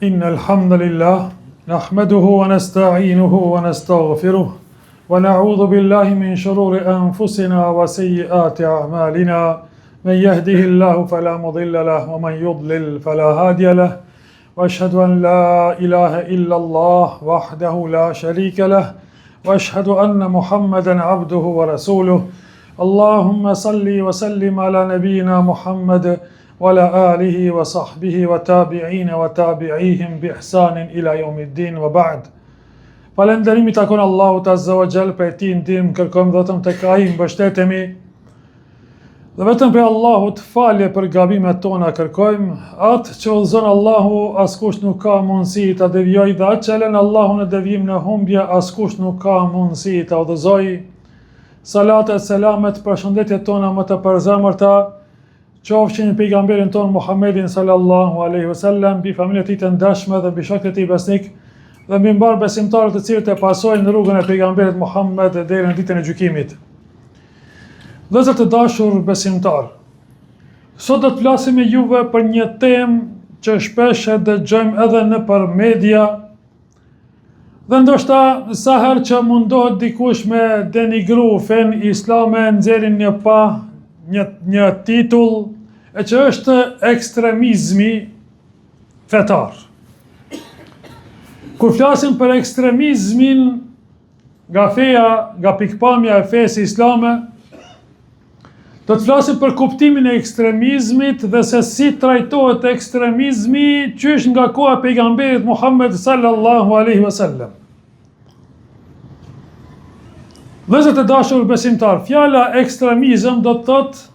إن الحمد لله نحمده ونستعينه ونستغفره ونعوذ بالله من شرور أنفسنا وسيئات أعمالنا من يهده الله فلا مضل له ومن يضلل فلا هادي له وأشهد أن لا إله إلا الله وحده لا شريك له وأشهد أن محمدا عبده ورسوله اللهم صل وسلم على نبينا محمد وعلى آله وصحبه وتابعين وتابعيهم بإحسان إلى يوم الدين وبعد Falënderimi takon Allahut Azza wa Jall, prej tij ndihmë kërkojmë vetëm tek ai mbështetemi. Dhe vetëm prej Allahut falje për gabimet tona kërkojmë, atë që udhëzon Allahu askush nuk ka mundësi ta devijojë dhe atë që e lën Allahu në devijim në humbje askush nuk ka mundësi ta udhëzojë. Salatet, selamet, përshëndetjet tona më të përzemërta, Qofshin mbi pejgamberin tonë Muhammedin sallallahu alaihi wasallam, mbi familjen e tij të ndershme dhe mbi shokët e tij besnik dhe mbi mbarë besimtarët të cilët e pasojnë rrugën e pejgamberit Muhammed deri në ditën e gjykimit. Vëllezër të dashur besimtarë, sot do të flasim me juve për një temë që shpesh e dëgjojmë edhe nëpër media, Dhe ndoshta sa herë që mundohet dikush me denigru fenë islame nxjerrin në pah një, një titull e që është ekstremizmi fetar. Kur flasim për ekstremizmin nga feja, nga pikëpamja e fesë islame, do të flasim për kuptimin e ekstremizmit dhe se si trajtohet ekstremizmi qysh nga koha e pejgamberit Muhammed sallallahu alaihi wasallam. Vëllezër të dashur besimtarë, fjala ekstremizëm do të thotë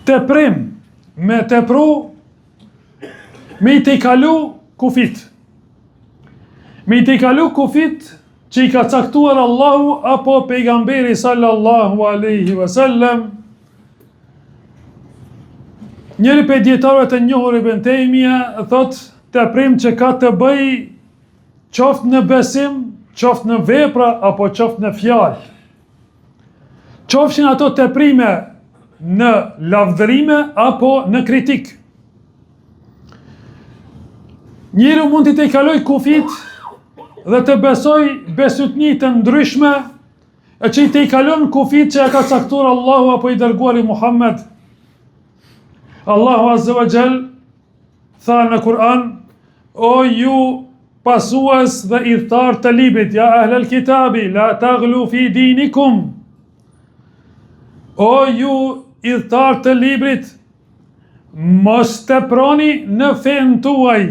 teprim, me tepru, me i tejkalu kufijtë. Me i tejkalu kufijtë që i ka caktuar Allahu apo pejgamberi sallallahu alaihi wasallam. Njëri prej dijetarëve të njohur Ibn Tejmija thotë teprim që ka të bëjë qoftë në besim, qoftë në vepra apo qoftë në fjalë. Qofshin ato teprime në lavdërime apo në kritikë. Njeriu mund t'i tejkalojë kufijtë dhe të besojë bestytni të ndryshme e që i tejkalon kufijtë që ia ka caktuar Allahu apo i dërguari Muhammed. Allahu Azza wa Jall tha në Kur'an, o ju pasues dhe ithtarë të librit, ja ahlel kitabi, la taglu fi dinikum. O ju ithtarë të librit, Mos teproni në fenë tuaj.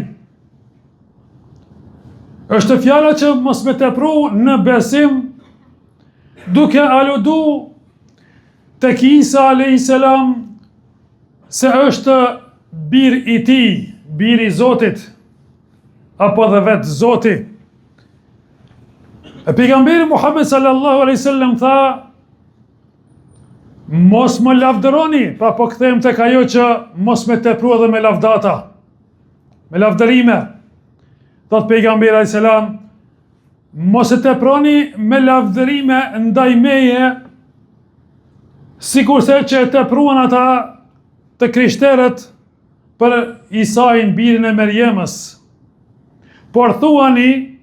Është fjala që mos me tepru në besim duke aludu tek Isa a.s. se është bir i tij, bir i Zotit, apo dhe vetë Zoti. E pejgamberi Muhammed sallallahu alaihi sallam tha, Mos më lavdëroni, pra po kthehem tek ajo që mos me tepru edhe me lavdata, me lavdërime. Thotë pejgamberi alejhi selam, mos e teproni me lavdërime ndaj meje, sikurse që e tepruan ata të krishterët për Isain birin e Merjemës. Por thuani,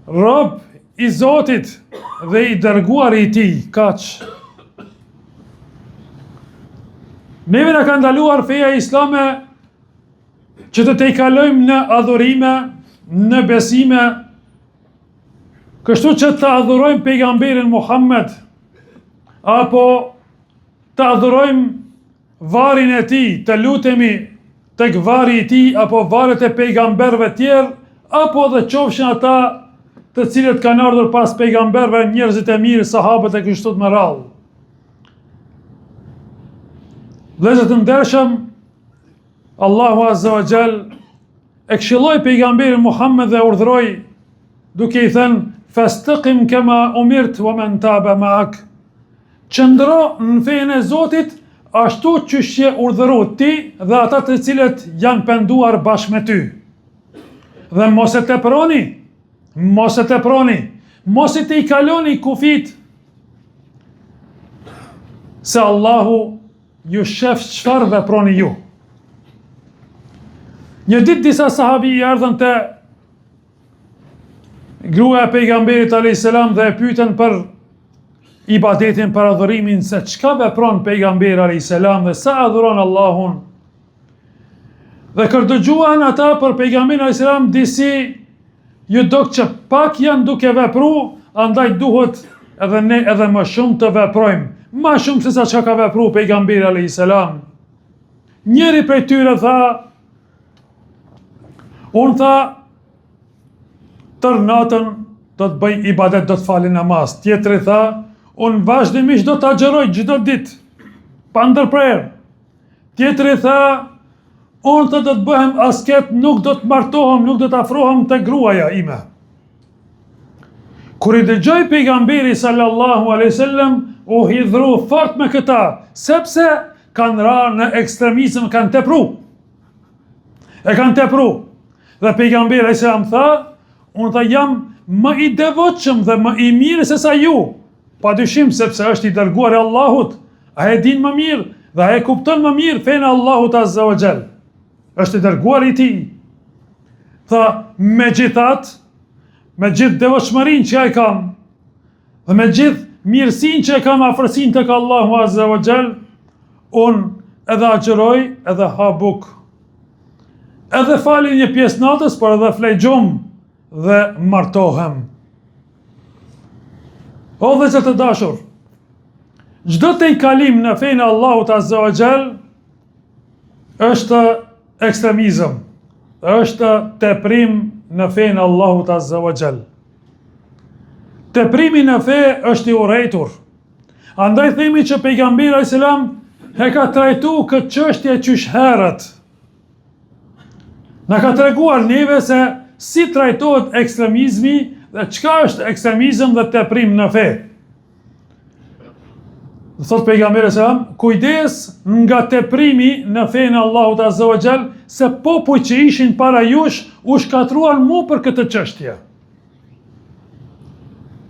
rob i Zotit dhe i dërguari i tij, kaq. Neve na ka ndaluar feja islame që të tejkalojmë në adhurime, në besime, kështu që të adhurojmë pejgamberin Muhammed, apo të adhurojmë varrin e tij, të lutemi tek varri i tij apo varret e pejgamberëve tjerë, apo dhe qofshin ata të cilët kanë ardhur pas pejgamberëve, njerëzit e mirë, sahabët e kështu me radhë. Vëllezër të ndershëm, Allahu Azza wa Jall e këshilloi pejgamberin Muhammed dhe urdhëroi duke i thënë festekim kema umirt wa men tabe maak Qëndro në fenë e Zotit ashtu qysh je urdhëru ti dhe ata të cilët janë penduar bashkë me ty. Dhe mos e teproni, mos e teproni, mos i tejkaloni kufijtë, se Allahu ju shef çfarë veproni ju. Një ditë disa sahabi i erdhën te gruaja e pejgamberit alayhis salam dhe e pyetën për ibadetin për adhurimin se çka vepron pejgamberi alayhis salam dhe sa adhuron Allahun. Dhe kur dëgjuan ata për pejgamberin alayhis salam disi ju dok që pak janë duke vepru, andaj duhet edhe ne edhe më shumë të veprojmë, më shumë se sa çka ka vepru pejgamberi alayhis salam. Njëri prej tyre tha, unë tha, tërë natën do të bëj ibadet, do të fali namaz. Tjetri tha, unë vazhdimisht do të agjëroj çdo ditë, pa ndërprerë. Tjetri tha, unë tha do të bëhem asket, nuk do të martohem, nuk do të afrohem te gruaja ime. Kur i dëgjoi pejgamberi sallallahu alaihi wasallam, u hidhru fort me këta, sepse kanë ra në ekstremizëm, kanë tepru. E kanë tepru. Dhe pejgamberi alaihi salam tha, unë tha jam më i devotshëm dhe më i mirë se sa ju. Pa dyshim sepse është i dërguar i Allahut, ai e din më mirë dhe ai e kupton më mirë fenë e Allahut azza wa jall. Është i dërguar i tij. Tha, megjithatë, me gjithë devotshmërinë që e kam, dhe me gjithë mirësinë që e kam afërsinë tek Allahu Azza wa Jall, unë edhe agjëroj edhe ha bukë. Edhe fali një pjesë natës, por edhe flej gjumë dhe martohem. O vëllezër të dashur, çdo tejkalim në fenë e Allahut Azza wa Jall, është ekstremizëm, është teprim në fenë e Allahut Azza wa Jall. Teprimi në fe është i urrejtur. Andaj themi që pejgamberi alejhi selam e ka trajtu këtë çështje qysh herët. Na ka treguar neve se si trajtohet ekstremizmi dhe çka është ekstremizëm dhe teprim në fe. Dhe thot pejgamberi alejhi selam, kujdes nga teprimi në fenë e Allahut Azza wa Jall, se popujt që ishin para jush u shkatërruan mu për këtë çështje.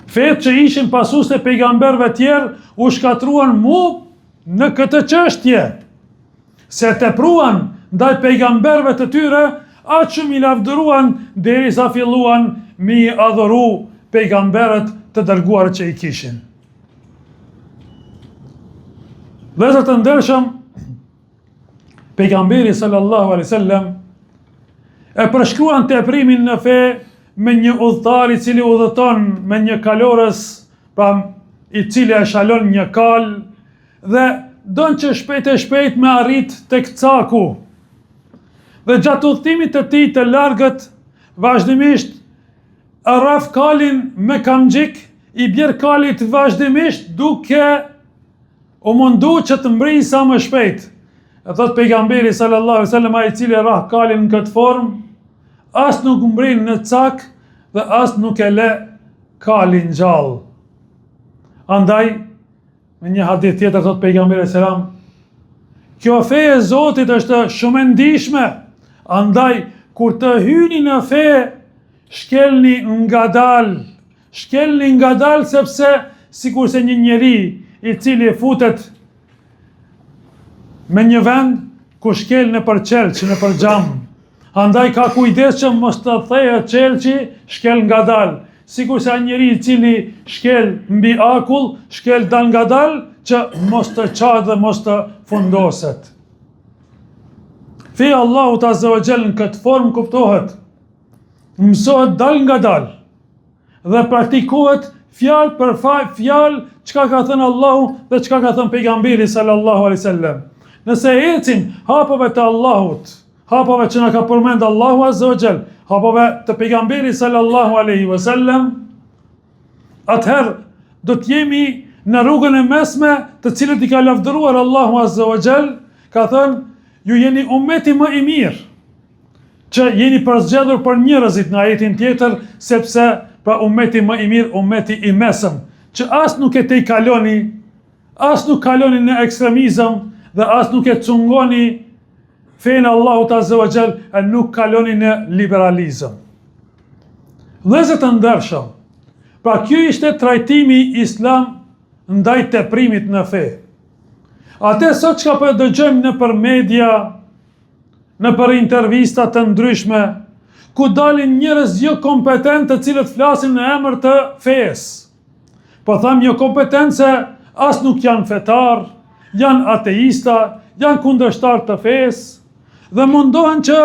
Fetë që ishin pasues të pejgamberëve tjerë u shkatërruan mu në këtë çështje. Se tepruan ndaj pejgamberëve të tyre, aq shumë i lavdëruan derisa filluan me i adhuru pejgamberët të dërguar që i kishin. Vëllezër të ndershëm, pejgamberi sallallahu alaihi wasallam e përshkruan teprimin në fe me një udhëtar i cili udhëton me një kalorës, pra i cili e shalon një kalë dhe don që shpejt e shpejt me arrit tek caku. Dhe gjatë udhëtimit të tij të largët, vazhdimisht e rraf kalin me kamxhik, i bjer kalit vazhdimisht duke u mundu që të mbrijë sa më shpejt. E thot pejgamberi sallallahu alaihi wasallam ai i cili rrah kalin në këtë formë, as nuk mbrin në cak dhe as nuk e le kalin gjallë. Andaj Në një hadith tjetër thot pejgamberi alejhi selam, kjo fe e Zotit është shumë e ndishme. Andaj kur të hyni në fe, shkelni ngadal, shkelni ngadal sepse sikurse një njeri i cili futet me një vend ku shkel nëpër qelq, nëpër xham. Andaj ka kujdes që mos të thehet qelqi, shkel ngadal. Sikurse ai njeri i cili shkel mbi akull, shkel dalngadal që mos të çahet dhe mos të fundoset. Feja e Allahut Azza wa Jall në këtë formë kuptohet. Mësohet dalngadal dhe praktikohet fjalë për fjalë çka ka thënë Allahu dhe çka ka thënë pejgamberi sallallahu alaihi wasallam. Nëse ecim hapave të Allahut, hapave që na ka përmend Allahu Azza wa Jall, hapave të pejgamberit sallallahu alaihi wasallam, atëherë do të jemi në rrugën e mesme të cilët i ka lavdëruar Allahu Azza wa Jall, ka thënë ju jeni ummeti më i mirë që jeni përzgjedhur për njerëzit në ajetin tjetër, sepse pra ummeti më i mirë, ummeti i mesëm, që as nuk e tejkaloni As nuk kaloni në ekstremizëm dhe as nuk e cungoni fenë e Allahut Azza wa Jall e nuk kaloni në liberalizëm. Vëllezër të ndershëm, pra kjo ishte trajtimi islam ndaj teprimit në fe. Atë sot çka po e dëgjojmë nëpër media, nëpër intervista të ndryshme, ku dalin njerëz jo kompetent të cilët flasin në emër të fesë. Po them jo kompetent se as nuk janë fetar, janë ateista, janë kundërshtar të fesë dhe mundohen që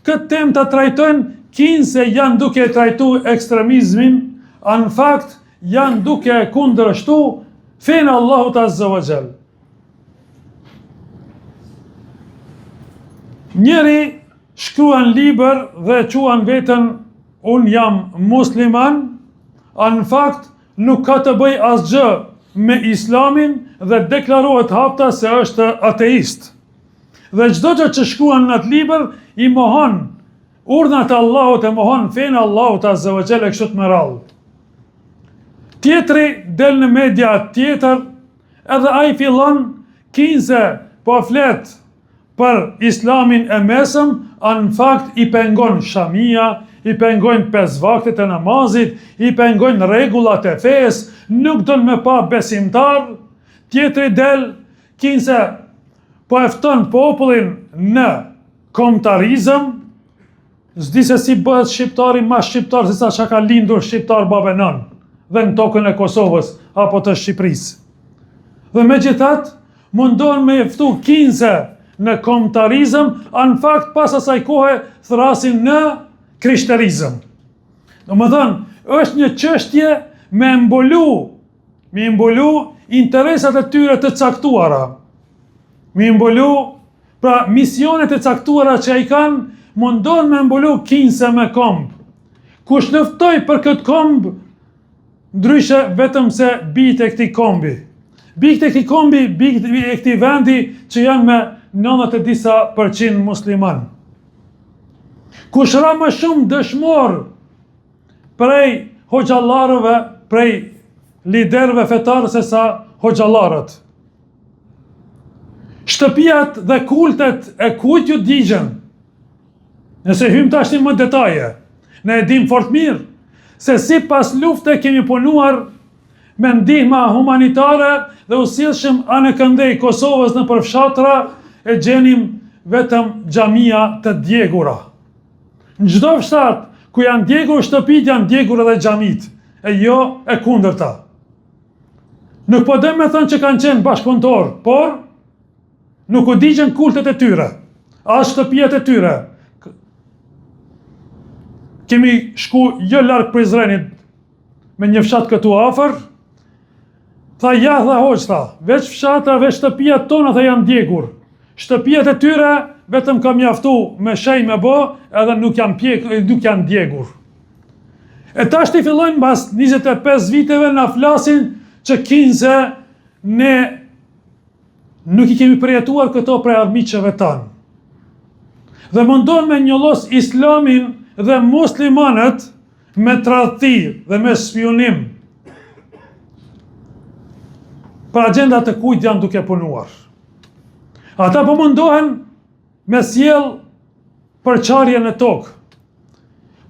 këtë temë ta trajtojnë kinse janë duke e trajtu ekstremizmin, a në fakt janë duke e kundërshtu fenë e Allahut Azza wa Jall. Njëri shkruan libër dhe e quan veten unë jam musliman, a në fakt nuk ka të bëjë asgjë me islamin dhe deklarohet hapta se është ateist. Dhe çdo gjë që shkruan në atë libër i mohon urdhnat e Allahut e mohon fenë e Allahut azza wa jall e kështu me radhë. Tjetri del në media tjetër Edhe ai fillon kinse po flet për islamin e mesëm, a në fakt i pengon shamia, i pengojnë pesë vaktet e namazit, i pengojnë rregullat e fesë, nuk don me pa besimtar, tjetri del kinse po e fton popullin në kombëtarizëm, S'di se si bëhet shqiptari ma shqiptar se sa që ka lindur shqiptar babë e nënë dhe në tokën e Kosovës apo të Shqipërisë. Dhe megjithatë, mundohen me ftu kinse në kombëtarizëm, a në fakt pas asaj kohe thrasin në krishterizëm. Domethënë, është një çështje me mbulu, me mbulu interesat e tyre të caktuara. Me mbulu Pra, misionet e caktuara që i kanë, mundohen me mbulu kinse me komb. Kush luftoi për këtë komb, ndryshe vetëm se bijtë e këtij kombi. Bijtë e këtij kombi, bijtë e këtij vendi që janë me 90 e disa përqind musliman. Kush ra më shumë dëshmor prej hoxhallarëve, prej liderëve fetarë se sa hoxhallarët. Shtëpiat dhe kultet e kujt ju digjën? Nëse hymë tashti më detaje, ne e dim fort mirë, se si pas lufte kemi punuar me ndihma humanitare dhe u sillshim anekëndej Kosovës nëpër fshatra e gjenim vetëm xhamia të djegura. Në çdo fshat ku janë djegur shtëpitë janë djegur edhe xhamitë, e jo e kundërta. Nuk po dojmë me thënë që kanë qenë bashkëpunëtorë, por nuk u digjën kultet e tyre, as shtëpiat e tyre. Kemi shku jo larg Prizrenit me një fshat këtu afër, tha ja, tha hoxhë, tha, veç fshatra, veç shtëpiat tona, tha janë djegur. Shtëpiat e tyre vetëm ka mjaftu me shej me bo, edhe nuk janë pjek, nuk janë djegur. E tashti fillojnë mbas 25 viteve na flasin që kinse ne nuk i kemi përjetuar këto prej armiqeve tanë. Dhe mundohen me njollos islamin dhe muslimanët me tradhti dhe me spiunim. Për agjenda të kujt janë duke punuar. Ata po mundohen me sjell përçarje në tokë.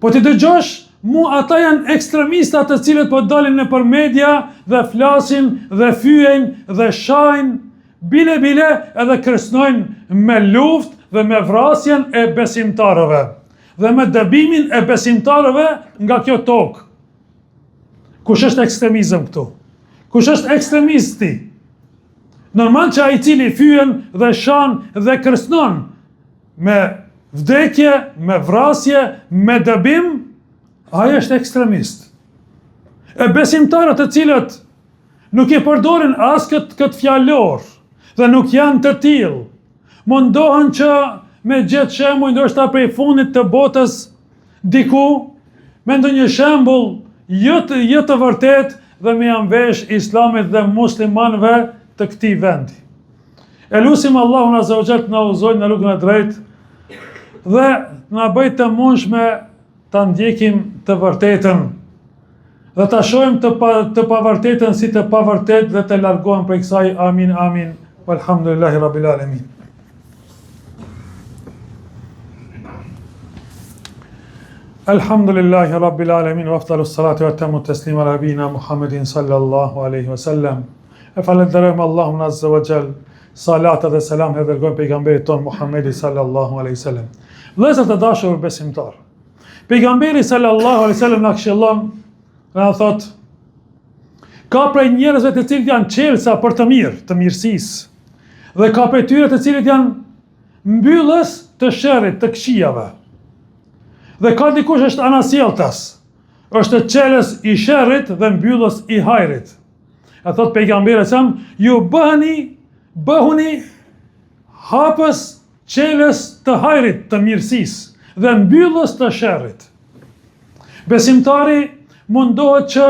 Po t'i dëgjosh, mu ata janë ekstremista të cilët po dalin nëpër media dhe flasin dhe fyejnë dhe shajnë, bile bile edhe kërcnojnë me luftë dhe me vrasjen e besimtarëve dhe me dëbimin e besimtarëve nga kjo tokë. Kush është ekstremizëm këtu? Kush është ekstremisti? Normal që ai i cili fyen dhe shan dhe kërcënon me vdekje, me vrasje, me dëbim, ai është ekstremist. E besimtarët të cilët nuk i përdorin as këtë këtë fjalor dhe nuk janë të tillë, mundohen që me gjetë shembuj ndoshta prej fundit të botës diku me ndonjë shembull jo të, jo të vërtetë dhe me ia mvesh islamit dhe muslimanëve të këtij vendi. E lusim Allahun Azza wa Jall të na udhëzojë në rrugën e drejtë dhe të na bëjë të mundshme ta ndjekim të vërtetën dhe ta shohim të pa, të pavërtetën si të pavërtetë dhe të largohem prej kësaj. Amin, amin. Walhamdulillahi rabbil alamin. Alhamdulillahi rabbil alamin wa afdalu salatu wa tamu taslim ala nabina Muhammedin sallallahu alaihi wasallam. E falënderojmë Allahun Azza wa Jall. Salat dhe selam e dërgojmë pejgamberit tonë Muhammedi sallallahu alaihi wasallam. Vëllezër të dashur besimtar. Pejgamberi sallallahu alaihi wasallam na këshillon dhe na thotë ka prej njerëzve të cilët janë çelësa për të mirë, të mirësisë. Dhe ka prej tyre të cilët janë mbyllës të sherrit, të këqijave. Dhe ka dikush është anasjelltas. Është çelës i sherrit dhe mbyllës i hajrit. E thot pejgamberi alejhi selam, ju bëheni, bëhuni hapës çelës të hajrit, të mirësisë dhe mbyllës të sherrit. Besimtari mundohet që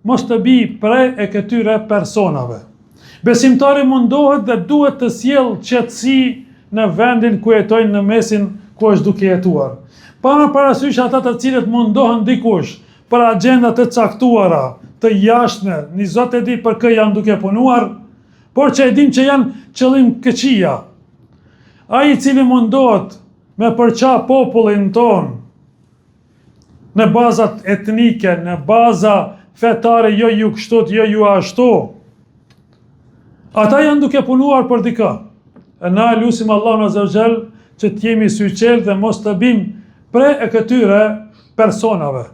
mos të bi pre e këtyre personave. Besimtari mundohet dhe duhet të sjellë qetësi në vendin ku jetojnë në mesin ku është duke jetuar. Pa marrë parasysh ata të cilët mundohen dikush për agjenda të caktuara, të jashtme, një zot e di për kë janë duke punuar, por që e dim që janë qëllimkëqija. Ai i cili mundohet me përça popullin tonë në bazat etnike, në baza fetare, jo ju kështu, jo ju ashtu, ata janë duke punuar për dikë. E na e lusim Allahun Azza wa Jall që të jemi syçelë dhe mos të bim pre e këtyre personave.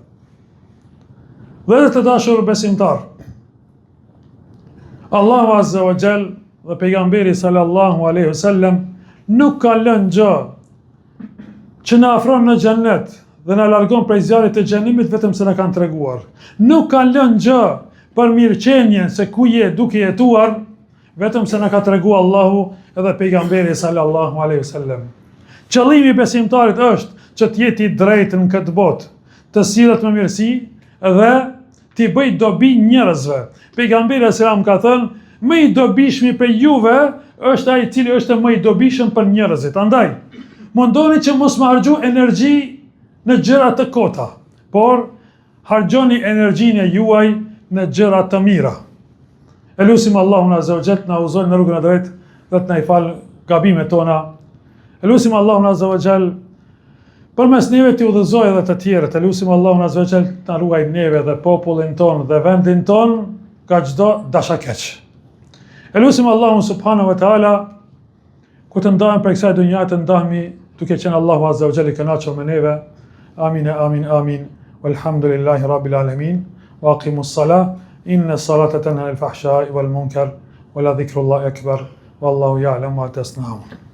Vëllezër të dashur besimtar. Allahu Azza wa Jall dhe pejgamberi sallallahu alaihi wasallam nuk ka lënë gjë që na afron në xhennet dhe na largon prej zjarrit të xhehenemit vetëm se na kanë treguar. Nuk ka lënë gjë për mirëqenien se ku je duke jetuar Vetëm se na ka tregu Allahu edhe pejgamberi sallallahu alaihi wasallam. Qëllimi i besimtarit është që të jetë i drejtë në këtë botë, të sillet me mirësi dhe t'i bëj dobi njerëzve. Pejgamberi alejhi selam ka thënë, më i dobishmi prej juve është ai i cili është më i dobishëm për njerëzit. Andaj, mundoni që mos me harxhu energji në gjëra të kota, por Harxhoni energjinë e juaj në gjëra të mira. E lusim Allahun Azza wa Jall të na udhëzojë në rrugën e drejtë dhe të na i falë gabimet tona. E lusim Allahun Azza wa Jall përmes neve t'i udhëzojë edhe të tjerët. E lusim Allahun Azza wa Jall të na ruajë neve dhe popullin tonë dhe vendin tonë nga çdo dashakeq. E lusim Allahun Subhanahu wa Taala Kur të ndahemi prej kësaj dunjaje të ndahemi duke qenë Allahu Azza wa Jall i kënaqur me neve. Amin amin amin. Walhamdulillahi rabbil alamin. Wa aqimus salah. Inna salata tanha anil fahsha'i wal munkar. Wa la dhikrullahi akbar. Wallahu ya'lamu ma tasna'un.